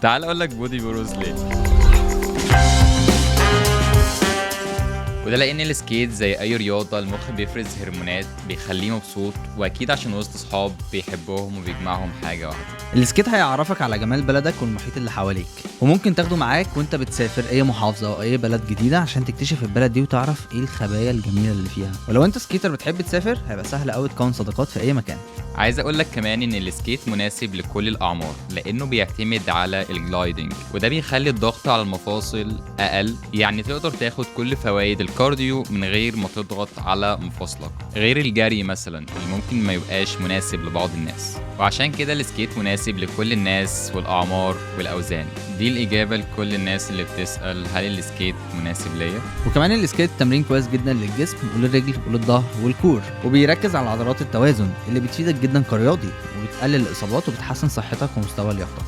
تعال اقول لك Body Bros ليه. وده لان ال skate زي اي رياضة المخ بيفرز هرمونات بيخليه مبسوط، واكيد عشان وسط صحاب بيحبهم وبيجمعهم حاجة واحدة. ال skate هيعرفك على جمال بلدك والمحيط اللي حواليك، وممكن تاخده معاك وانت بتسافر اي محافظة او اي بلد جديدة عشان تكتشف البلد دي وتعرف ايه الخبايا الجميلة اللي فيها. ولو انت skater بتحب تسافر هيبقى سهل قوي تكون صداقات في اي مكان. عايز اقول لك كمان ان ال skate مناسب لكل الاعمار لانه بيعتمد على ال gliding، وده بيخلي الضغط على المفاصل اقل، يعني تقدر تاخد كل فوائد ال cardio من غير ما تضغط على مفاصلك، غير الجري مثلا اللي ممكن ما يبقاش مناسب لبعض الناس. وعشان كده ال skate مناسب لكل الناس والاعمار والاوزان. دي الاجابة لكل الناس اللي بتسال هل ال skate مناسب ليا. وكمان ال skate تمرين كويس جدا للجسم وللرجل وللظهر وال core، وبيركز على عضلات التوازن اللي بتفيدك جدا كرياضي وبتقلل الاصابات وبتحسن صحتك ومستوى لياقتك.